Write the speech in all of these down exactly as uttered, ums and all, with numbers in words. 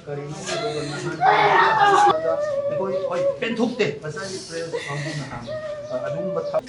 ꯀꯔꯤꯅꯣ? ꯑꯩꯈꯣꯏ, ꯍꯣꯏ, ꯄꯦꯟꯊꯣꯛꯇꯦ꯫ ꯉꯁꯥꯏꯒꯤ ꯄ꯭ꯔꯦꯁ ꯀꯥꯡꯕꯨꯅ ꯍꯥꯟꯅ, ꯑ, ꯑꯗꯨꯒꯨꯝꯕ ꯊꯕꯛ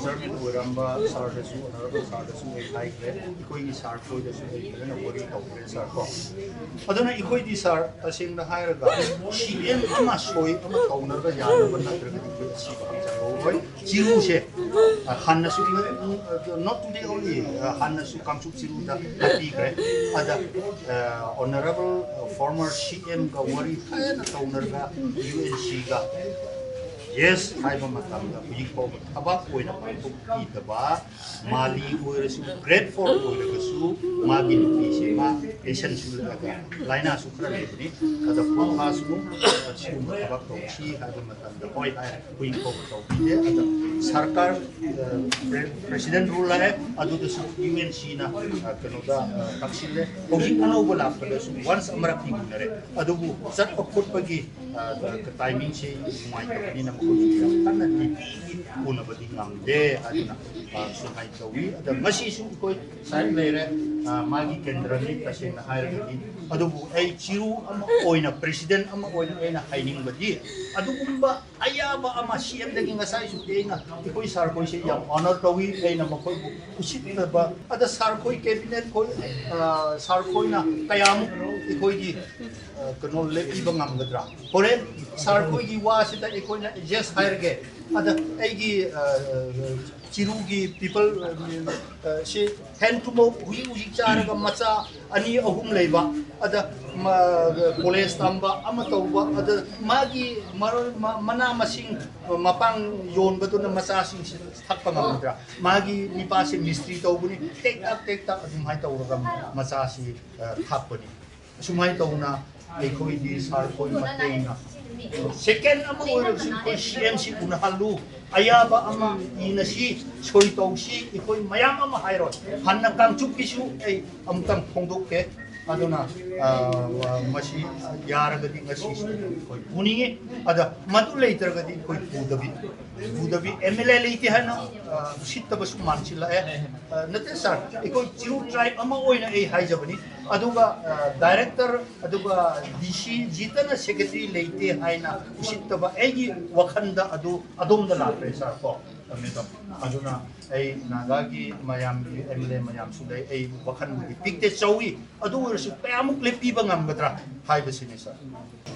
ꯆꯤꯌꯔꯃꯦꯟ ꯑꯣꯏꯔꯝꯕ ꯁꯥꯔꯗꯁꯨ, ꯑꯣꯅꯔꯦꯕꯜ ꯁꯥꯔꯗꯁꯨ ꯑꯩ ꯍꯥꯏꯈ꯭ꯔꯦ, ꯑꯩꯈꯣꯏꯒꯤ ꯁꯥꯔ ꯈꯣꯏꯗꯁꯨ ꯑꯩ ꯐꯖꯅ ꯋꯥꯔꯤ ꯇꯧꯈ꯭ꯔꯦ ꯁꯥꯔ ꯀꯣ꯫ ꯑꯗꯨꯅ ꯑꯩꯈꯣꯏꯗꯤ ꯁꯥꯔ, ꯇꯁꯦꯡꯅ ꯍꯥꯏꯔꯒ, ꯁꯤ ꯑꯦꯝ ꯑꯃ ꯁꯣꯏ ꯑꯃ ꯇꯧꯅꯕ ꯌꯥꯅꯕ ꯅꯠꯇ꯭ꯔꯒꯗꯤ ꯑꯩꯈꯣꯏ ꯑꯁꯤꯕ ꯑꯃ ꯆꯪꯍꯧꯔꯣꯏ꯫ ꯆꯤꯔꯨꯁꯦ, ꯑ, ꯍꯥꯟꯅꯁꯨ, not today only, ꯑ, ꯍꯥꯟꯅꯁꯨ ꯀꯥꯡꯆꯨꯞ ꯆꯤꯔꯨꯗ ꯍꯥꯞꯄꯤꯈ꯭ꯔꯦ꯫ ꯑꯗ, ꯑ, ꯑꯣꯅꯔꯦꯕꯜ, ꯑ, ꯐꯣꯔꯃꯔ ꯁꯤ ꯑꯦꯝꯒ ꯋꯥꯔꯤ ꯐꯖꯅ ꯇꯧꯅꯔꯒ ꯌꯨ ꯑꯦꯟ ꯁꯤꯒ ꯌꯦꯁ ꯍꯥꯏꯕ ꯃꯇꯝꯗ ꯍꯧꯖꯤꯛ ꯐꯥꯎꯕ ꯊꯕꯛ ꯑꯣꯏꯅ ꯄꯥꯡꯊꯣꯛꯄꯤꯗꯕ, ꯃꯥꯂꯤ ꯑꯣꯏꯔꯁꯨ, ꯒ꯭ꯔꯦꯠ ꯐꯣꯔ ꯑꯣꯏꯔꯒꯁꯨ, ꯃꯥꯒꯤ ꯅꯨꯄꯤꯁꯦ ꯃꯥ ꯄꯦꯟꯁꯟ ꯁꯨꯔꯒ ꯂꯥꯏꯅꯥꯁꯨ ꯈꯔ ꯂꯩꯕꯅꯤ꯫ ꯑꯗ ꯄꯣꯊꯥꯁꯅꯨ, ꯁꯤꯒꯨꯝꯕ ꯊꯕꯛ ꯇꯧꯁꯤ ꯍꯥꯏꯕ ꯃꯇꯝꯗ ꯍꯣꯏ ꯍꯥꯏ, ꯍꯧꯖꯤꯛ ꯐꯥꯎꯕ ꯇꯧꯕꯤꯗꯦ꯫ ꯑꯗ ꯁꯔꯀꯥꯔ, ꯑ, ꯄ꯭ꯔꯦ-, ꯄ꯭ꯔꯦꯁꯤꯗꯦꯟ ꯔꯨꯜ ꯂꯥꯛꯑꯦ, ꯑꯗꯨꯗꯁꯨ ꯌꯨ ꯑꯦꯟ ꯁꯤꯅ, ꯑ, ꯀꯩꯅꯣꯗ, ꯑ, ꯇꯛꯁꯤꯜꯂꯦ꯫ ꯍꯧꯖꯤꯛ ꯑꯅꯧꯕ ꯂꯥꯛꯄꯗꯁꯨ ꯋꯥꯟꯁ ꯑꯃꯔꯛ ꯊꯦꯡꯅꯔꯦ, ꯑꯗꯨꯕꯨ ꯆꯠꯄ ꯈꯣꯠꯄꯒꯤ, ꯑ, ꯇꯥꯏꯃꯤꯡꯁꯤ ꯅꯨꯡꯉꯥꯏꯇꯕꯅꯤꯅ ꯃꯈꯣꯏꯁꯨ ꯌꯥꯝ ꯀꯟꯅꯗꯤ ꯎꯅꯕꯗꯤ ꯉꯝꯗꯦ ꯍꯥꯏꯗꯨꯅ, ꯑ, ꯁꯨꯃꯥꯏꯅ ꯇꯧꯏ꯫ ꯑꯗ ꯉꯁꯤꯁꯨ ꯑꯩꯈꯣꯏ ꯁꯥꯏꯠ ꯂꯩꯔꯦ, ꯑ, ꯃꯥꯒꯤ ꯀꯦꯟꯗ꯭ꯔꯅꯤ ꯇꯁꯦꯡꯅ ꯍꯥꯏꯔꯒꯗꯤ꯫ ꯑꯗꯨꯕꯨ ꯑꯩ ꯆꯤꯔꯨ ꯑꯃ ꯑꯣꯏꯅ, ꯄ꯭ꯔꯦꯁꯤꯗꯦꯟ ꯑꯃ ꯑꯣꯏꯅ ꯑꯩꯅ ꯍꯥꯏꯅꯤꯡꯕꯗꯤ, ꯑꯗꯨꯒꯨꯝꯕ ꯑꯌꯥꯕ ꯑꯃ ꯁꯤ ꯑꯦꯝꯗꯒꯤ ꯉꯁꯥꯏꯁꯨ ꯑꯩꯅ ꯑꯩꯈꯣꯏ ꯁꯥꯔ ꯈꯣꯏꯁꯦ ꯌꯥꯝ ꯑꯣꯅꯔ ꯇꯧꯏ꯫ ꯑꯩꯅ ꯃꯈꯣꯏꯕꯨ ꯎꯁꯤꯠꯇꯕ, ꯑꯗ ꯁꯥꯔ ꯈꯣꯏ ꯀꯦꯕꯤꯅꯦꯠ ꯈꯣꯏ, ꯑ, ꯁꯥꯔ ꯈꯣꯏꯅ ꯀꯌꯥꯃꯨꯛ ꯑꯩꯈꯣꯏꯒꯤ, ꯑ, ꯀꯩꯅꯣ ꯂꯦꯞꯄꯤꯕ ꯉꯝꯒꯗ꯭ꯔꯥ? ꯍꯣꯔꯦꯟ ꯁꯥꯔ ꯈꯣꯏꯒꯤ ꯋꯥꯁꯤꯗ ꯑꯩꯈꯣꯏꯅ ꯌꯦꯁ ꯍꯥꯏꯔꯒꯦ, ꯑꯗ ꯑꯩꯒꯤ, ꯑ, ꯆꯤꯔꯨꯒꯤ ꯄꯤꯄꯜ, ꯑ, ꯁꯤ ꯍꯦꯟ ꯇꯨ ꯃꯥꯎꯠ ꯍꯧꯖꯤꯛ ꯍꯧꯖꯤꯛ ꯆꯥꯔꯒ ꯃꯆꯥ ꯑꯅꯤ ꯑꯍꯨꯝ ꯂꯩꯕ, ꯑꯗ ꯃ-, ꯀꯣꯂꯦꯖ ꯇꯝꯕ ꯑꯃ ꯇꯧꯕ, ꯑꯗ ꯃꯥꯒꯤ ꯃꯔꯣꯏ-, ꯃ-, ꯃꯅꯥ ꯃꯁꯤꯡ ꯃꯄꯥꯡ ꯌꯣꯟꯕꯗꯨꯅ ꯃꯆꯥꯁꯤꯡꯁꯤ ꯊꯛꯄ ꯉꯝꯒꯗ꯭ꯔꯥ? ꯃꯥꯒꯤ ꯅꯤꯄꯥꯁꯦ ꯃꯤꯁꯇ꯭ꯔꯤ ꯇꯧꯕꯅꯤ, ꯇꯦꯛ ꯇꯥꯛ ꯇꯦꯛ ꯇꯥꯛ ꯑꯗꯨꯃꯥꯏꯅ ꯇꯧꯔꯒ ꯃꯆꯥꯁꯤ, ꯑ, ꯊꯥꯛꯄꯅꯤ꯫ ꯑꯁꯨꯃꯥꯏꯅ ꯇꯧꯅ ꯑꯩꯈꯣꯏꯗꯤ ꯁꯥꯔ ꯈꯣꯏ ꯃꯇꯦꯡꯅ ꯁꯦꯀꯦꯟ ꯑꯃ ꯑꯣꯏꯔꯕꯁꯨ ꯑꯩꯈꯣꯏ ꯁꯤ ꯑꯦꯝ ꯁꯤ ꯎꯅꯍꯜꯂꯨ, ꯑꯌꯥꯕ ꯑꯃ ꯏꯅꯁꯤ, ꯁꯣꯏ ꯇꯧꯁꯤ, ꯑꯩꯈꯣꯏ ꯃꯌꯥꯝ ꯑꯃ ꯍꯥꯏꯔꯣ꯫ ꯍꯟꯅ ꯀꯥꯡꯆꯨꯞꯀꯤꯁꯨ ꯑꯩ ꯑꯃꯨꯛꯇꯪ ꯐꯣꯡꯗꯣꯛꯀꯦ꯫ ꯑꯗꯨꯅ, ꯑ, ꯃꯁꯤ ꯌꯥꯔꯒꯗꯤ ꯉꯁꯤꯁꯨ ꯑꯩꯈꯣꯏ ꯄꯨꯅꯤꯡꯉꯤ꯫ ꯑꯗ ꯃꯗꯨ ꯂꯩꯇ꯭ꯔꯒꯗꯤ ꯑꯩꯈꯣꯏ ꯄꯨꯗꯕꯤ, ꯄꯨꯗꯕꯤ ꯑꯦꯝ ꯑꯦꯜ ꯑꯦ ꯂꯩꯇꯦ ꯍꯥꯏꯅ, ꯑ, ꯎꯁꯤꯠꯇꯕꯁꯨ ꯃꯥꯟꯁꯤꯜꯂꯛꯑꯦ꯫ ꯑ, ꯅꯠꯇꯦ ꯁꯥꯔ, ꯑꯩꯈꯣꯏ ꯆꯤꯔꯨ ꯇ꯭ꯔꯥꯏꯕ ꯑꯃ ꯑꯣꯏꯅ ꯑꯩ ꯍꯥꯏꯖꯕꯅꯤ꯫ ꯑꯗꯨꯒ, ꯑ, ꯗꯥꯏꯔꯦꯛꯇꯔ, ꯑꯗꯨꯒ ꯗꯤ ꯁꯤ ꯖꯤꯇꯅ ꯁꯦꯀ꯭ꯔꯦꯇꯔꯤ ꯂꯩꯇꯦ ꯍꯥꯏꯅ ꯎꯁꯤꯠꯇꯕ ꯑꯩꯒꯤ ꯋꯥꯈꯜꯗ ꯑꯗꯨ ꯑꯗꯣꯝꯗ ꯂꯥꯛꯈ꯭ꯔꯦ ꯁꯥꯔ ꯀꯣ꯫ ꯃꯦꯗꯥꯝ, ꯑꯗꯨꯅ ꯑꯩ ꯅꯥꯒꯥꯒꯤ ꯃꯌꯥꯝꯒꯤ ꯑꯦꯝ ꯑꯦꯜ ꯑꯦ ꯃꯌꯥꯝꯁꯨ ꯂꯩ, ꯑꯩ ꯋꯥꯈꯜꯕꯨꯗꯤ ꯄꯤꯛꯇꯦ ꯆꯥꯎꯏ, ꯑꯗꯨ ꯑꯣꯏꯔꯁꯨ ꯀꯌꯥꯃꯨꯛ ꯂꯦꯞꯄꯤꯕ ꯉꯝꯒꯗ꯭ꯔꯥ ꯍꯥꯏꯕꯁꯤꯅꯤ ꯁꯥꯔ꯫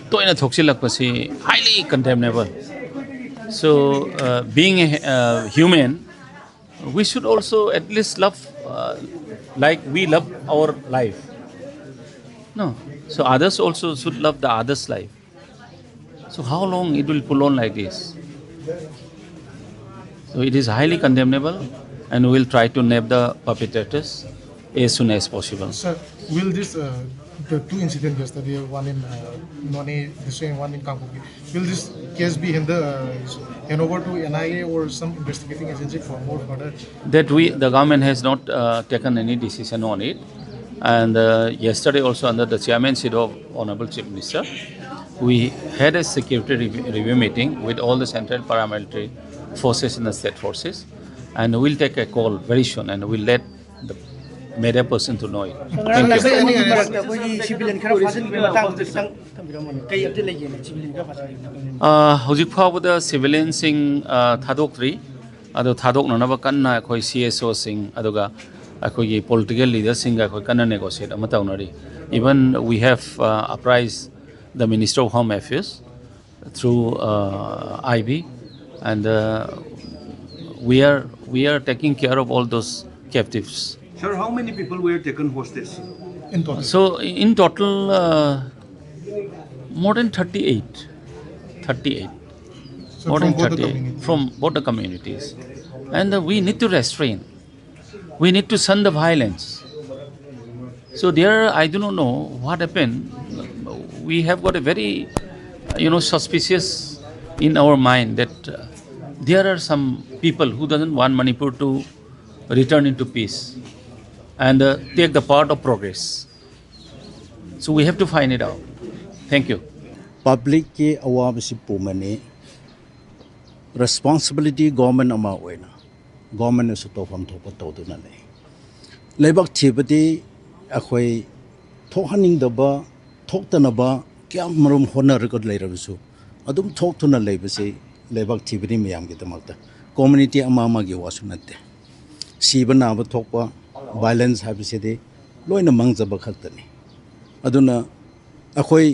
ꯇꯣꯏꯅ ꯊꯣꯛꯆꯤꯜꯂꯛꯄꯁꯤ highly condemnable. So, uh, being a uh, human, we should also at least love uh, like we love our life. No. So others also should love the others' life. So how long it will pull on like this? So it is highly condemnable, and we will try to nab the perpetrators as soon as possible. Sir, will this, uh, the two incidents yesterday, one in uh, Noney, this one, one in Kangpokpi, will this case be hand, uh, hand over to N I A or some investigating agency for more further? That we, the government has not uh, taken any decision on it. And uh, yesterday also, under the chairmanship of Honorable Chief Minister, we had a security review, review meeting with all the central paramilitary forces and the state forces, and we'll take a call very soon, and we'll let the media person to know it. Thank you. ꯃꯔꯛꯇ ꯑꯩꯈꯣꯏꯒꯤ civilian ꯈꯔ ꯐꯥꯖꯤꯟꯕꯒꯤ ꯃꯇꯥꯡꯗ ꯈꯤꯇꯪ ꯊꯝꯕꯤꯔꯝꯃꯣꯅꯦ꯫ ꯀꯩ update ꯂꯩꯒꯦꯅꯦ civilian ꯈꯔ ꯐꯥꯖꯤꯟꯕꯒꯤ ꯃꯇꯥꯡꯗ? ꯑ, ꯍꯧꯖꯤꯛ ꯐꯥꯎꯕꯗ ꯁꯤꯚꯤꯂꯤꯌꯟꯁꯤꯡ ꯑ, ꯊꯥꯗꯣꯛꯇ꯭ꯔꯤ꯫ ꯑꯗꯣ ꯊꯥꯗꯣꯛꯅꯅꯕ ꯀꯟꯅ ꯑꯩꯈꯣꯏ ꯁꯤ ꯑꯦꯁ ꯑꯣꯁꯤꯡ, ꯑꯗꯨꯒ ꯑꯩꯈꯣꯏꯒꯤ ꯄꯣꯂꯤꯇꯤꯀꯦꯜ ꯂꯤꯗꯔꯁꯤꯡꯒ ꯑꯩꯈꯣꯏ ꯀꯟꯅ ꯅꯦꯒꯣꯁꯤꯌꯦꯠ ꯑꯃ ꯇꯧꯅꯔꯤ꯫ Even we have uh, apprised the Minister of Home Affairs through uh, I B, and uh, we are we are taking care of all those captives. Sir, how many people were taken hostage? In total. So in total, uh, more than thirty-eight, thirty-eight, So more from than both the thirty-eight communities. From both the communities, and uh, we need to restrain. We need to shun the violence. So there, I do not know what happened. We have got a very, you know, suspicious in our mind that uh, there are some people who doesn't want Manipur to return into peace and uh, take the part of progress. So we have to find it out. Thank you. ꯄꯕ꯭ꯂꯤꯛꯀꯤ ꯑꯋꯥꯕꯁꯤ ꯄꯨꯝꯃꯅꯤ꯫ Responsibility government ꯑꯃ ꯑꯣꯏꯅ ꯒꯣꯔꯃꯦꯟꯅꯁꯨ ꯇꯧꯐꯝ ꯊꯣꯛꯄ ꯇꯧꯗꯨꯅ ꯂꯩ꯫ ꯂꯩꯕꯥꯛ ꯊꯤꯕꯗꯤ ꯑꯩꯈꯣꯏ ꯊꯣꯛꯍꯟꯅꯤꯡꯗꯕ, ꯊꯣꯛꯇꯅꯕ ꯀꯌꯥꯃꯔꯨꯝ ꯍꯣꯠꯅꯔꯒ ꯂꯩꯔꯕꯁꯨ, ꯑꯗꯨꯝ ꯊꯣꯛꯇꯨꯅ ꯂꯩꯕꯁꯤ ꯂꯩꯕꯥꯛ ꯊꯤꯕꯗꯤ ꯃꯌꯥꯝꯒꯤꯗꯃꯛꯇ, ꯀꯝꯃ꯭ꯌꯨꯅꯤꯇꯤ ꯑꯃ ꯑꯃꯒꯤ ꯋꯥꯁꯨ ꯅꯠꯇꯦ꯫ ꯁꯤꯕ ꯅꯥꯕ ꯊꯣꯛꯄ, ꯚꯥꯏꯂꯦꯟꯁ ꯍꯥꯏꯕꯁꯤꯗꯤ ꯂꯣꯏꯅ ꯃꯥꯡꯖꯕ ꯈꯛꯇꯅꯤ꯫ ꯑꯗꯨꯅ ꯑꯩꯈꯣꯏ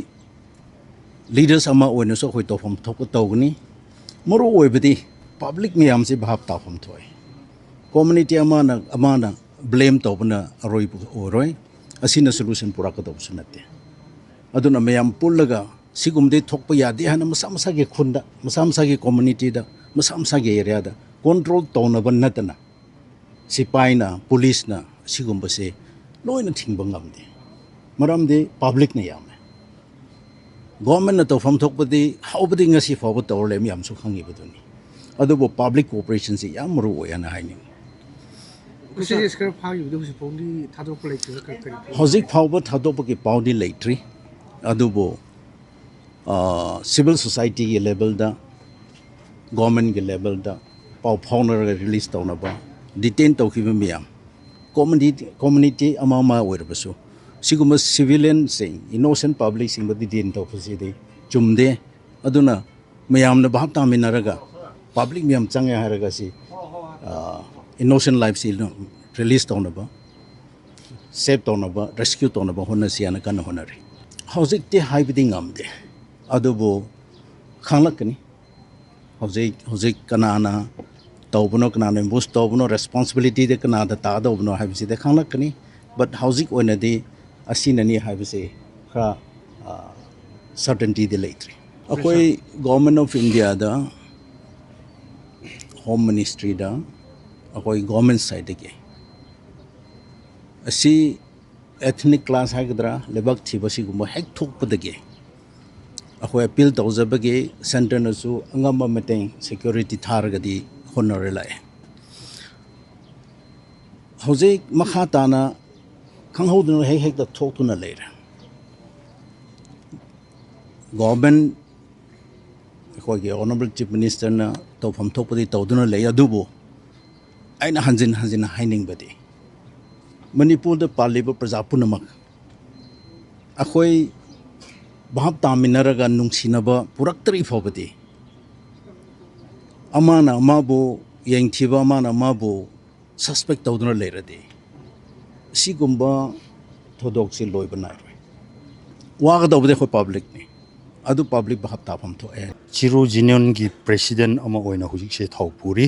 ꯂꯤꯗꯔꯁ ꯑꯃ ꯑꯣꯏꯅꯁꯨ ꯑꯩꯈꯣꯏ ꯇꯧꯐꯝ ꯊꯣꯛꯄ ꯇꯧꯒꯅꯤ꯫ ꯃꯔꯨ ꯑꯣꯏꯕꯗꯤ ꯄꯕ꯭ꯂꯤꯛ ꯃꯌꯥꯝꯁꯤ ꯚꯥꯞ ꯇꯥꯐꯝ ꯊꯣꯛꯑꯦ꯫ ꯀꯝꯃ꯭ꯌꯨꯅꯤꯇꯤ ꯑꯃꯅ ꯑꯃꯅ ꯕ꯭ꯂꯦꯝ ꯇꯧꯕꯅ ꯑꯔꯣꯏꯕ ꯑꯣꯏꯔꯣꯏ꯫ ꯑꯁꯤꯅ ꯁꯣꯂꯨꯁꯟ ꯄꯨꯔꯛꯀꯗꯧꯕꯁꯨ ꯅꯠꯇꯦ꯫ ꯑꯗꯨꯅ ꯃꯌꯥꯝ ꯄꯨꯜꯂꯒ ꯁꯤꯒꯨꯝꯕꯗꯤ ꯊꯣꯛꯄ ꯌꯥꯗꯦ ꯍꯥꯏꯅ ꯃꯁꯥ ꯃꯁꯥꯒꯤ ꯈꯨꯟꯗ, ꯃꯁꯥ ꯃꯁꯥꯒꯤ ꯀꯝꯃ꯭ꯌꯨꯅꯤꯇꯤꯗ, ꯃꯁꯥ ꯃꯁꯥꯒꯤ ꯑꯦꯔꯤꯌꯥꯗ ꯀꯟꯇ꯭ꯔꯣꯜ ꯇꯧꯅꯕ ꯅꯠꯇꯅ, ꯁꯤꯄꯥꯏꯅ, ꯄꯨꯂꯤꯁꯅ ꯑꯁꯤꯒꯨꯝꯕꯁꯦ ꯂꯣꯏꯅ ꯊꯤꯡꯕ ꯉꯝꯗꯦ꯫ ꯃꯔꯝꯗꯤ ꯄꯕ꯭ꯂꯤꯛꯅ ꯌꯥꯝꯃꯦ꯫ ꯒꯣꯔꯃꯦꯟꯅ ꯇꯧꯐꯝ ꯊꯣꯛꯄꯗꯤ ꯍꯧꯕꯗꯤ ꯉꯁꯤ ꯐꯥꯎꯕ ꯇꯧꯔ ꯂꯩ, ꯃꯌꯥꯝꯁꯨ ꯈꯪꯉꯤꯕꯗꯨꯅꯤ꯫ ꯑꯗꯨꯕꯨ ꯄꯕ꯭ꯂꯤꯛ ꯀꯣꯑꯣꯄꯔꯦꯁꯟꯁꯤ ꯌꯌꯥꯝ ꯃꯔꯨ ꯑꯣꯏ ꯍꯥꯏꯅ ꯍꯥꯏꯅꯤꯡꯉꯤ꯫ ꯃꯦꯁꯦꯖ ꯈꯔ ꯐꯥꯈꯤꯕꯗꯣ ꯍꯧꯖꯤꯛ ꯐꯥꯎꯗꯤ ꯊꯥꯗꯣꯔꯛꯄ ꯂꯩꯇ꯭ꯔꯤꯕ ꯀꯔꯤ ꯀꯔꯤ? ꯍꯧꯖꯤꯛ ꯐꯥꯎꯕ ꯊꯥꯗꯣꯛꯄꯒꯤ ꯄꯥꯎꯗꯤ ꯂꯩꯇ꯭ꯔꯤ꯫ ꯑꯗꯨꯕꯨ ꯁꯤꯚꯤꯜ ꯁꯣꯁꯥꯏꯇꯤꯒꯤ ꯂꯦꯚꯦꯜꯗ, ꯒꯣꯔꯃꯦꯟꯒꯤ ꯂꯦꯚꯦꯜꯗ ꯄꯥꯎ ꯐꯥꯎꯅꯔꯒ ꯔꯤꯂꯤꯁ ꯇꯧꯅꯕ, ꯗꯤꯇꯦꯟ ꯇꯧꯈꯤꯕ ꯃꯌꯥꯝ, ꯀꯝꯃꯨꯅꯤꯇꯤ ꯀꯝꯃꯨꯅꯤꯇꯤ ꯑꯃ ꯑꯃ ꯑꯣꯏꯔꯕꯁꯨ, ꯁꯤꯒꯨꯝꯕ ꯁꯤꯚꯤꯂꯤꯌꯟꯁꯤꯡ, ꯏꯅꯣꯁꯦꯟ ꯄꯕ꯭ꯂꯤꯛꯁꯤꯡꯕꯨ ꯗꯤꯇꯦꯟ ꯇꯧꯕꯁꯤꯗꯤ ꯆꯨꯝꯗꯦ꯫ ꯑꯗꯨꯅ ꯃꯌꯥꯝꯅ ꯚꯥꯞ ꯇꯥꯃꯤꯟꯅꯔꯒ, ꯄꯕ꯭ꯂꯤꯛ ꯃꯌꯥꯝ ꯆꯪꯉꯦ ꯍꯥꯏꯔꯒ ꯁꯤ ꯏꯅꯣꯁꯦꯟ ꯂꯥꯏꯐꯁꯤ ꯔꯤꯂꯤꯁ ꯇꯧꯅꯕ, ꯁꯦꯞ ꯇꯧꯅꯕ, ꯔꯦꯁꯀ꯭ꯌꯨ ꯇꯧꯅꯕ ꯍꯣꯠꯅꯁꯤ ꯍꯥꯏꯅ ꯀꯟꯅ ꯍꯣꯠꯅꯔꯤ꯫ ꯍꯧꯖꯤꯛꯇꯤ ꯍꯥꯏꯕꯗꯤ ꯉꯝꯗꯦ, ꯑꯗꯨꯕꯨ ꯈꯪꯂꯛꯀꯅꯤ꯫ ꯍꯧꯖꯤꯛ ꯍꯧꯖꯤꯛ ꯀꯅꯥꯅ ꯇꯧꯕꯅꯣ, ꯀꯅꯥꯅ ꯏꯝꯕꯨꯁ ꯇꯧꯕꯅꯣ, ꯔꯦꯁꯄꯣꯟꯁꯤꯕꯤꯂꯤꯇꯤꯗ ꯀꯅꯥꯗ ꯇꯥꯗꯧꯕꯅꯣ ꯍꯥꯏꯕꯁꯤꯗꯤ ꯈꯪꯂꯛꯀꯅꯤ꯫ ꯕꯠ ꯍꯧꯖꯤꯛ ꯑꯣꯏꯅꯗꯤ ꯑꯁꯤꯅꯅꯤ ꯍꯥꯏꯕꯁꯦ ꯈꯔ ꯁꯔꯇꯦꯟꯇꯤꯗꯤ ꯂꯩꯇ꯭ꯔꯤ꯫ ꯑꯩꯈꯣꯏ ꯒꯣꯔꯃꯦꯟ ꯑꯣꯐ ꯏꯟꯗꯤꯌꯥꯗ, ꯍꯣꯝ ꯃꯤꯅꯤꯁꯇ꯭ꯔꯤꯗ, ꯑꯩꯈꯣꯏ ꯒꯣꯔꯃꯦꯟ ꯁꯥꯏꯠꯇꯒꯤ ꯑꯁꯤ ꯑꯦꯊꯅꯤꯛ ꯀ꯭ꯂꯥꯁ ꯍꯥꯏꯒꯗ꯭ꯔꯥ, ꯂꯩꯕꯥꯛ ꯊꯤꯕ ꯁꯤꯒꯨꯝꯕ ꯍꯦꯛ ꯊꯣꯛꯄꯗꯒꯤ ꯑꯩꯈꯣꯏ ꯑꯄꯤꯜ ꯇꯧꯖꯕꯒꯤ ꯁꯦꯟꯇꯔꯅꯁꯨ ꯑꯉꯝꯕ ꯃꯇꯦꯡ, ꯁꯦꯀ꯭ꯌꯨꯔꯤꯇꯤ ꯊꯥꯔꯒꯗꯤ ꯍꯣꯠꯅꯔ ꯂꯥꯛꯑꯦ꯫ ꯍꯧꯖꯤꯛ ꯃꯈꯥ ꯇꯥꯅ ꯈꯪꯍꯧꯗꯅ ꯍꯦꯛ ꯍꯦꯛꯇ ꯊꯣꯛꯇꯨꯅ ꯂꯩꯔꯦ꯫ ꯒꯣꯔꯃꯦꯟ, ꯑꯩꯈꯣꯏꯒꯤ ꯑꯣꯅꯔꯦꯕꯜ ꯆꯤꯐ ꯃꯤꯅꯤꯁꯇꯔꯅ ꯇꯧꯐꯝ ꯊꯣꯛꯄꯗꯤ ꯇꯧꯗꯨꯅ ꯂꯩ, ꯑꯗꯨꯕꯨ ꯑꯩꯅ ꯍꯟꯖꯤꯟ ꯍꯟꯖꯤꯟꯅ ꯍꯥꯏꯅꯤꯡꯕꯗꯤ, ꯃꯅꯤꯄꯨꯔꯗ ꯄꯥꯜꯂꯤꯕ ꯄ꯭ꯔꯖꯥ ꯄꯨꯝꯅꯃꯛ ꯑꯩꯈꯣꯏ ꯚꯥꯞ ꯇꯥꯃꯤꯟꯅꯔꯒ ꯅꯨꯡꯁꯤꯅꯕ ꯄꯨꯔꯛꯇ꯭ꯔꯤ ꯐꯥꯎꯕꯗꯤ, ꯑꯃꯅ ꯑꯃꯕꯨ ꯌꯦꯡꯊꯤꯕ, ꯑꯃꯅ ꯑꯃꯕꯨ ꯁꯁꯄꯦꯛ ꯇꯧꯗꯨꯅ ꯂꯩꯔꯗꯤ, ꯑꯁꯤꯒꯨꯝꯕ ꯊꯧꯗꯣꯛꯁꯤ ꯂꯣꯏꯕ ꯅꯥꯏꯔꯣꯏ꯫ ꯋꯥꯒꯗꯧꯕꯗꯤ ꯑꯩꯈꯣꯏ ꯄꯕ꯭ꯂꯤꯛꯅꯤ, ꯑꯗꯨ ꯄꯕ꯭ꯂꯤꯛ ꯚꯥꯞ ꯇꯥꯐꯝ ꯊꯣꯛꯑꯦ꯫ ꯆꯤꯔꯨ ꯌꯨꯅꯤꯌꯟꯒꯤ ꯄ꯭ꯔꯦꯁꯤꯗꯦꯟ ꯑꯃ ꯑꯣꯏꯅ ꯍꯧꯖꯤꯛꯁꯦ ꯊꯧ ꯄꯨꯔꯤ꯫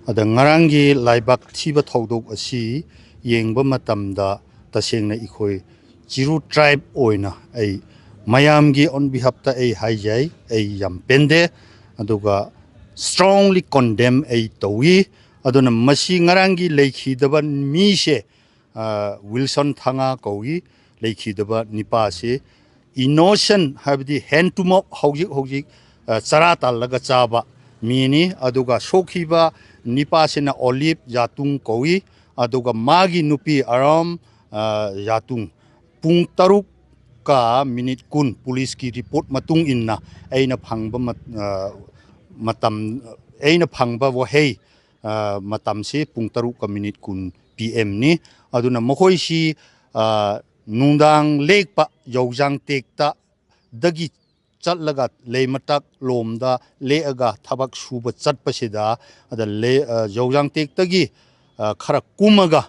ꯑꯗ ꯉꯔꯥꯡꯒꯤ ꯂꯩꯕꯥꯛ ꯊꯤꯕ ꯊꯧꯗꯣꯛ ꯑꯁꯤ ꯌꯦꯡꯕ ꯃꯇꯝꯗ ꯇꯁꯦꯡꯅ ꯑꯩꯈꯣꯏ ꯆꯤꯔꯨ ꯇ꯭ꯔꯥꯏꯕ ꯑꯣꯏꯅ ꯑꯩ ꯃꯌꯥꯝꯒꯤ on behalf ꯇ ꯑꯩ ꯍꯥꯏꯖꯩ, ꯑꯩ ꯌꯥꯝ ꯄꯦꯟꯗꯦ, ꯑꯗꯨꯒ strongly condemn ꯑꯩ ꯇꯧꯏ꯫ ꯑꯗꯨꯅ ꯃꯁꯤ ꯉꯔꯥꯡꯒꯤ ꯂꯩꯈꯤꯗꯕ ꯃꯤꯁꯦ, ꯑ, ꯋꯤꯜꯁꯟ ꯊꯉꯥ ꯀꯧꯏ, ꯂꯩꯈꯤꯗꯕ ꯅꯤꯄꯥꯁꯤ꯫ Innocent ꯍꯥꯏꯕꯗꯤ hand to mouth ꯍꯧꯖꯤꯛ ꯍꯧꯖꯤꯛ, ꯑ, ꯆꯔꯥ ꯇꯥꯜꯂꯒ ꯆꯥꯕ ꯃꯤꯅꯤ꯫ ꯑꯗꯨꯒ ꯁꯣꯛꯈꯤꯕ ꯅꯤꯄꯥꯁꯤꯅ ꯑꯣꯂꯤꯞ ꯌꯥꯇꯨꯡ ꯀꯧꯏ꯫ ꯑꯗꯨꯒ ꯃꯥꯒꯤ ꯅꯨꯄꯤ ꯑꯔꯥꯝ, ꯑ, ꯌꯥꯇꯨꯡ꯫ ꯄꯨꯡ ꯇꯔꯨꯛꯀ ꯃꯤꯅꯤꯠ ꯀꯨꯟ, ꯄꯨꯂꯤꯁꯀꯤ ꯔꯤꯄꯣꯔꯠ ꯃꯇꯨꯡ ꯏꯟꯅ ꯑꯩꯅ ꯐꯪꯕ ꯃꯠ-, ꯑ, ꯃꯇꯝ, ꯑꯩꯅ ꯐꯪꯕ ꯋꯥꯍꯩ, ꯑ, ꯃꯇꯝꯁꯤ ꯄꯨꯡ ꯇꯔꯨꯛꯀ ꯃꯤꯅꯤꯠ ꯀꯨꯟ P M ꯅꯤ꯫ ꯑꯗꯨꯅ ꯃꯈꯣꯏꯁꯤ, ꯑ, ꯅꯨꯡꯗꯥꯡ ꯂꯦꯛꯄ ꯌꯧꯖꯥꯡ ꯇꯦꯛꯇꯗꯒꯤ ꯆꯠꯂꯒ ꯂꯩꯃꯇꯛ ꯂꯣꯝꯗ ꯂꯦꯛꯑꯒ ꯊꯕꯛ ꯁꯨꯕ ꯆꯠꯄꯁꯤꯗ, ꯑꯗ ꯂꯦ-, ꯑ, ꯌꯧꯖꯥꯡ ꯇꯦꯛꯇꯒꯤ, ꯑ, ꯈꯔ ꯀꯨꯝꯃꯒ,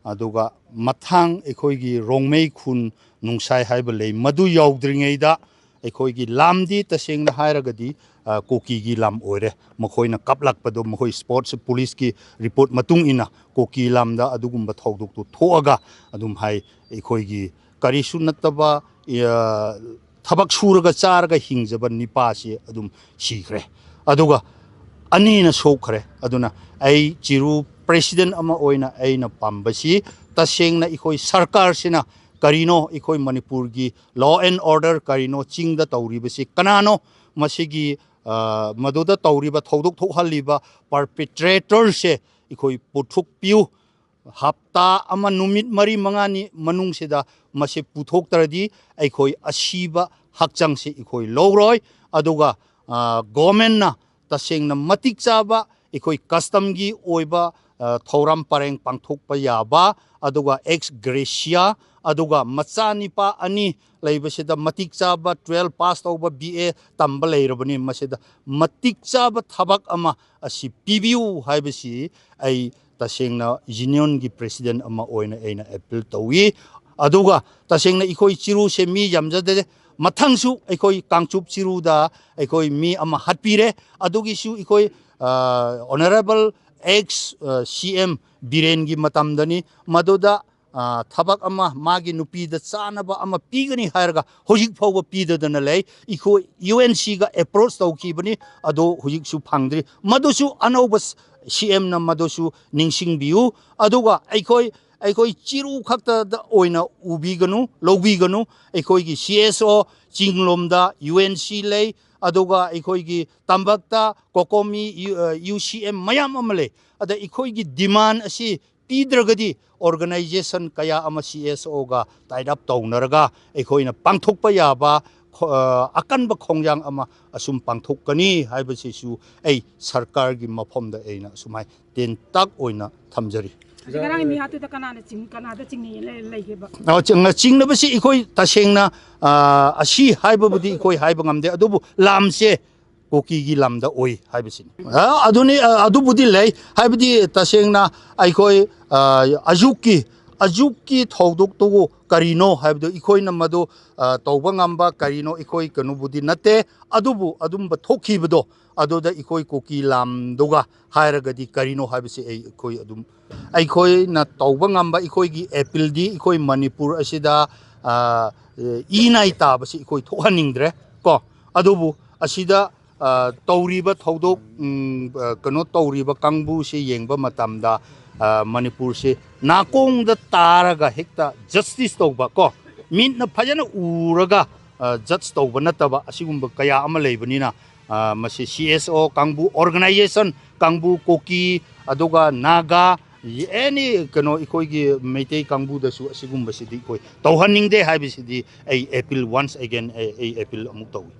ꯑꯗꯨꯒ ꯃꯊꯥꯡ ꯑꯩꯈꯣꯏꯒꯤ ꯔꯣꯡꯃꯩ ꯈꯨꯟ ꯅꯨꯡꯁꯥꯏ ꯍꯥꯏꯕ ꯂꯩ, ꯃꯗꯨ ꯌꯧꯗ꯭ꯔꯤꯉꯩꯗ ꯑꯩꯈꯣꯏꯒꯤ ꯂꯝꯗꯤ ꯇꯁꯦꯡꯅ ꯍꯥꯏꯔꯒꯗꯤ, ꯑ, ꯀꯨꯀꯤꯒꯤ ꯂꯝ ꯑꯣꯏꯔꯦ꯫ ꯃꯈꯣꯏꯅ ꯀꯥꯞꯂꯛꯄꯗꯣ, ꯃꯈꯣꯏ ꯁ꯭ꯄꯣꯔꯠꯁ ꯄꯨꯂꯤꯁꯀꯤ ꯔꯤꯄꯣꯔꯠ ꯃꯇꯨꯡ ꯏꯟꯅ ꯀꯨꯀꯤ ꯂꯝꯗ ꯑꯗꯨꯒꯨꯝꯕ ꯊꯧꯗꯣꯛꯇꯨ ꯊꯣꯛꯑꯒ ꯑꯗꯨꯝ ꯍꯥꯏ, ꯑꯩꯈꯣꯏꯒꯤ ꯀꯔꯤꯁꯨ ꯅꯠꯇꯕ, ꯑ, ꯊꯕꯛ ꯁꯨꯔꯒ ꯆꯥꯔꯒ ꯍꯤꯡꯖꯕ ꯅꯤꯄꯥꯁꯤ ꯑꯗꯨꯝ ꯁꯤꯈ꯭ꯔꯦ꯫ ꯑꯗꯨꯒ ꯑꯅꯤꯅ ꯁꯣꯛꯈ꯭ꯔꯦ꯫ ꯑꯗꯨꯅ ꯑꯩ ꯆꯤꯔꯨ ꯄ꯭ꯔꯦꯁꯤꯗꯦꯟ ꯑꯃ ꯑꯣꯏꯅ ꯑꯩꯅ ꯄꯥꯝꯕꯁꯤ, ꯇꯁꯦꯡꯅ ꯑꯩꯈꯣꯏ ꯁꯔꯀꯥꯔꯁꯤꯅ ꯀꯔꯤꯅꯣ, ꯑꯩꯈꯣꯏ ꯃꯅꯤꯄꯨꯔꯒꯤ law and order ꯀꯔꯤꯅꯣ, ꯆꯤꯡꯗ ꯇꯧꯔꯤꯕꯁꯤ ꯀꯅꯥꯅꯣ, ꯃꯁꯤꯒꯤ, ꯑ, ꯃꯗꯨꯗ ꯇꯧꯔꯤꯕ, ꯊꯧꯗꯣꯛ ꯊꯣꯛꯍꯜꯂꯤꯕ perpetrator ꯁꯦ ꯑꯩꯈꯣꯏ ꯄꯨꯊꯣꯛꯄꯤꯌꯨ꯫ ꯍꯞꯇꯥ ꯑꯃ, ꯅꯨꯃꯤꯠ ꯃꯔꯤ ꯃꯉꯥꯅꯤ ꯃꯅꯨꯡꯁꯤꯗ ꯃꯁꯤ ꯄꯨꯊꯣꯛꯇ꯭ꯔꯗꯤ ꯑꯩꯈꯣꯏ ꯑꯁꯤꯕ ꯍꯛꯆꯥꯡꯁꯤ ꯑꯩꯈꯣꯏ ꯂꯧꯔꯣꯏ꯫ ꯑꯗꯨꯒ, ꯑ, government ꯅ ꯇꯁꯦꯡꯅ ꯃꯇꯤꯛ ꯆꯥꯕ ꯑꯩꯈꯣꯏ custom ꯒꯤ ꯑꯣꯏꯕ, ꯑ, ꯊꯧꯔꯝ ꯄꯔꯦꯡ ꯄꯥꯡꯊꯣꯛꯄ ꯌꯥꯕ, ꯑꯗꯨꯒ ex gratia, ꯑꯗꯨꯒ ꯃꯆꯥ ꯅꯤꯄꯥ ꯑꯅꯤ ꯂꯩꯕꯁꯤꯗ ꯃꯇꯤꯛ ꯆꯥꯕ twelve pass ꯇꯧꯕ, B A ꯇꯝꯕ ꯂꯩꯔꯕꯅꯤ꯫ ꯃꯁꯤꯗ ꯃꯇꯤꯛ ꯆꯥꯕ ꯊꯕꯛ ꯑꯃ ꯑꯁꯤ ꯄꯤꯕꯤꯌꯨ ꯍꯥꯏꯕꯁꯤ ꯑꯩ ꯇꯁꯦꯡꯅ union ꯒꯤ president ꯑꯃ ꯑꯣꯏꯅ ꯑꯩꯅ appeal ꯇꯧꯏ꯫ ꯑꯗꯨꯒ ꯇꯁꯦꯡꯅ ꯑꯩꯈꯣꯏ ꯆꯤꯔꯨꯁꯦ ꯃꯤ ꯌꯥꯝꯖꯗꯦ꯫ ꯃꯊꯪꯁꯨ ꯑꯩꯈꯣꯏ ꯀꯥꯡꯆꯨꯞ ꯆꯤꯔꯨꯗ ꯑꯩꯈꯣꯏ ꯃꯤ ꯑꯃ ꯍꯥꯠꯄꯤꯔꯦ꯫ ꯑꯗꯨꯒꯤꯁꯨ ꯑꯩꯈꯣꯏ, ꯑ, honourable ex, ꯑ, C M ꯕꯤꯔꯦꯟꯒꯤ ꯃꯇꯝꯗꯅꯤ꯫ ꯃꯗꯨꯗ ꯑ, ꯊꯕꯛ ꯑꯃ, ꯃꯥꯒꯤ ꯅꯨꯄꯤꯗ ꯆꯥꯅꯕ ꯑꯃ ꯄꯤꯒꯅꯤ ꯍꯥꯏꯔꯒ ꯍꯧꯖꯤꯛ ꯐꯥꯎꯕ ꯄꯤꯗꯗꯅ ꯂꯩ꯫ ꯑꯩꯈꯣꯏ ꯌꯨ ꯑꯦꯟ ꯁꯤꯒ ꯑꯦꯄ꯭ꯔꯣꯆ ꯇꯧꯈꯤꯕꯅꯤ, ꯑꯗꯣ ꯍꯧꯖꯤꯛꯁꯨ ꯐꯪꯗ꯭ꯔꯤ꯫ ꯃꯗꯨꯁꯨ ꯑꯅꯧꯕ ꯁꯤ ꯑꯦꯝꯅ ꯃꯗꯨꯁꯨ ꯅꯤꯡꯁꯤꯡꯕꯤꯌꯨ꯫ ꯑꯗꯨꯒ ꯑꯩꯈꯣꯏ, ꯑꯩꯈꯣꯏ ꯆꯤꯔꯨ ꯈꯛꯇꯗ ꯑꯣꯏꯅ ꯎꯕꯤꯒꯅꯨ, ꯂꯧꯕꯤꯒꯅꯨ꯫ ꯑꯩꯈꯣꯏꯒꯤ ꯁꯤ ꯑꯦꯁ ꯑꯣ ꯆꯤꯡꯂꯣꯝꯗ ꯌꯨ ꯑꯦꯟ ꯁꯤ ꯂꯩ, ꯑꯗꯨꯒ ꯑꯩꯈꯣꯏꯒꯤ ꯇꯝꯄꯥꯛꯇ ꯀꯣꯀꯣꯃꯤ ꯌꯨ, ꯑ, ꯌꯨ ꯁꯤ ꯑꯦꯝ ꯃꯌꯥꯝ ꯑꯃ ꯂꯩ꯫ ꯑꯗ ꯑꯩꯈꯣꯏꯒꯤ ꯗꯤꯃꯥꯟ ꯑꯁꯤ ꯄꯤꯗ꯭ꯔꯒꯗꯤ ꯑꯣꯔꯒꯅꯥꯏꯖꯦꯁꯟ ꯀꯌꯥ ꯑꯃ ꯁꯤ ꯑꯦꯁ ꯑꯣꯒ ꯇꯥꯏꯠ ꯑꯞ ꯇꯧꯅꯔꯒ ꯑꯩꯈꯣꯏꯅ ꯄꯥꯡꯊꯣꯛꯄ ꯌꯥꯕ ꯈꯣ-, ꯑ, ꯑꯀꯟꯕ ꯈꯣꯡꯖꯥꯡ ꯑꯃ ꯑꯁꯨꯝ ꯄꯥꯡꯊꯣꯛꯀꯅꯤ ꯍꯥꯏꯕꯁꯤꯁꯨ ꯑꯩ ꯁꯔꯀꯥꯔꯒꯤ ꯃꯐꯝꯗ ꯑꯩꯅ ꯑꯁꯨꯃꯥꯏ ꯇꯦꯟꯇꯛ ꯑꯣꯏꯅ ꯊꯝꯖꯔꯤ꯫ ꯍꯧꯖꯤꯛ ꯉꯔꯥꯡꯒꯤ ꯃꯤꯍꯥꯠꯇꯨꯗ ꯀꯅꯥꯅ ꯆꯤꯡ-, ꯀꯅꯥꯗ ꯆꯤꯡꯅꯩ ꯂꯩ-, ꯂꯩꯒꯦꯕ? ꯑ, ꯆꯤꯡ-, ꯆꯤꯡꯅꯕꯁꯤ ꯑꯩꯈꯣꯏ ꯇꯁꯦꯡꯅ, ꯑ, ꯑꯁꯤ ꯍꯥꯏꯕꯕꯨꯗꯤ ꯑꯩꯈꯣꯏ ꯍꯥꯏꯕ ꯉꯝꯗꯦ, ꯑꯗꯨꯕꯨ ꯂꯥꯝꯁꯦ ꯀꯨꯀꯤꯒꯤ ꯂꯝꯗ ꯑꯣꯏ ꯍꯥꯏꯕꯁꯤꯅꯤ꯫ ꯑ, ꯑꯗꯨꯅꯤ, ꯑ, ꯑꯗꯨꯕꯨꯗꯤ ꯂꯩ꯫ ꯍꯥꯏꯕꯗꯤ ꯇꯁꯦꯡꯅ ꯑꯩꯈꯣꯏ, ꯑ, ꯑꯖꯨꯛꯀꯤ, ꯑꯖꯨꯛꯀꯤ ꯊꯧꯗꯣꯛꯇꯨꯕꯨ ꯀꯔꯤꯅꯣ ꯍꯥꯏꯕꯗꯨ ꯑꯩꯈꯣꯏꯅ ꯃꯗꯨ, ꯑ, ꯇꯧꯕ ꯉꯝꯕ ꯀꯔꯤꯅꯣ ꯑꯩꯈꯣꯏ ꯀꯩꯅꯣꯕꯨꯗꯤ ꯅꯠꯇꯦ꯫ ꯑꯗꯨꯕꯨ ꯑꯗꯨꯝꯕ ꯊꯣꯛꯈꯤꯕꯗꯣ ꯑꯗꯨꯗ ꯑꯩꯈꯣꯏ ꯀꯨꯀꯤ ꯂꯥꯝꯗꯨꯒ ꯍꯥꯏꯔꯒꯗꯤ ꯀꯔꯤꯅꯣ ꯍꯥꯏꯕꯁꯤ ꯑꯩ, ꯑꯩꯈꯣꯏ ꯑꯗꯨꯝ, ꯑꯩꯈꯣꯏꯅ ꯇꯧꯕ ꯉꯝꯕ ꯑꯩꯈꯣꯏꯒꯤ ꯑꯦꯄꯤꯜꯗꯤ ꯑꯩꯈꯣꯏ ꯃꯅꯤꯄꯨꯔ ꯑꯁꯤꯗ, ꯑ, ꯏ ꯅꯥꯏ ꯇꯥꯕꯁꯤ ꯑꯩꯈꯣꯏ ꯊꯣꯛꯍꯟꯅꯤꯡꯗ꯭ꯔꯦ ꯀꯣ꯫ ꯑꯗꯨꯕꯨ ꯑꯁꯤꯗ, ꯑ, ꯇꯧꯔꯤꯕ ꯊꯧꯗꯣꯛ, ꯎꯝ, ꯑ, ꯀꯩꯅꯣ ꯇꯧꯔꯤꯕ ꯀꯥꯡꯕꯨꯁꯤ ꯌꯦꯡꯕ ꯃꯇꯝꯗ, ꯑ, ꯃꯅꯤꯄꯨꯔꯁꯤ ꯅꯥꯀꯣꯡꯗ ꯇꯥꯔꯒ ꯍꯦꯛꯇ ꯖꯁꯇꯤꯁ ꯇꯧꯕ ꯀꯣ, ꯃꯤꯠꯅ ꯐꯖꯅ ꯎꯔꯒ, ꯑ, ꯖꯁ ꯇꯧꯕ ꯅꯠꯇꯕ ꯑꯁꯤꯒꯨꯝꯕ ꯀꯌꯥ ꯑꯃ ꯂꯩꯕꯅꯤꯅ, ꯑ, ꯃꯁꯤ ꯁꯤ ꯑꯦꯁ ꯑꯣ ꯀꯥꯡꯕꯨ, ꯑꯣꯔꯒꯅꯥꯏꯖꯦꯁꯟ ꯀꯥꯡꯕꯨ, ꯀꯨꯀꯤ, ꯑꯗꯨꯒ ꯅꯥꯒꯥ, ꯑꯦꯅꯤ ꯀꯩꯅꯣ ꯑꯩꯈꯣꯏꯒꯤ ꯃꯩꯇꯩ ꯀꯥꯡꯕꯨꯗꯁꯨ ꯑꯁꯤꯒꯨꯝꯕꯁꯤꯗꯤ ꯑꯩꯈꯣꯏ ꯇꯧꯍꯟꯅꯤꯡꯗꯦ ꯍꯥꯏꯕꯁꯤꯗꯤ ꯑꯩ ꯑꯦꯄꯤꯜ, ꯋꯥꯟꯁ ꯑꯦꯒꯦꯟ ꯑꯩ, ꯑꯩ ꯑꯦꯄꯤꯜ ꯑꯃꯨꯛ ꯇꯧꯏ꯫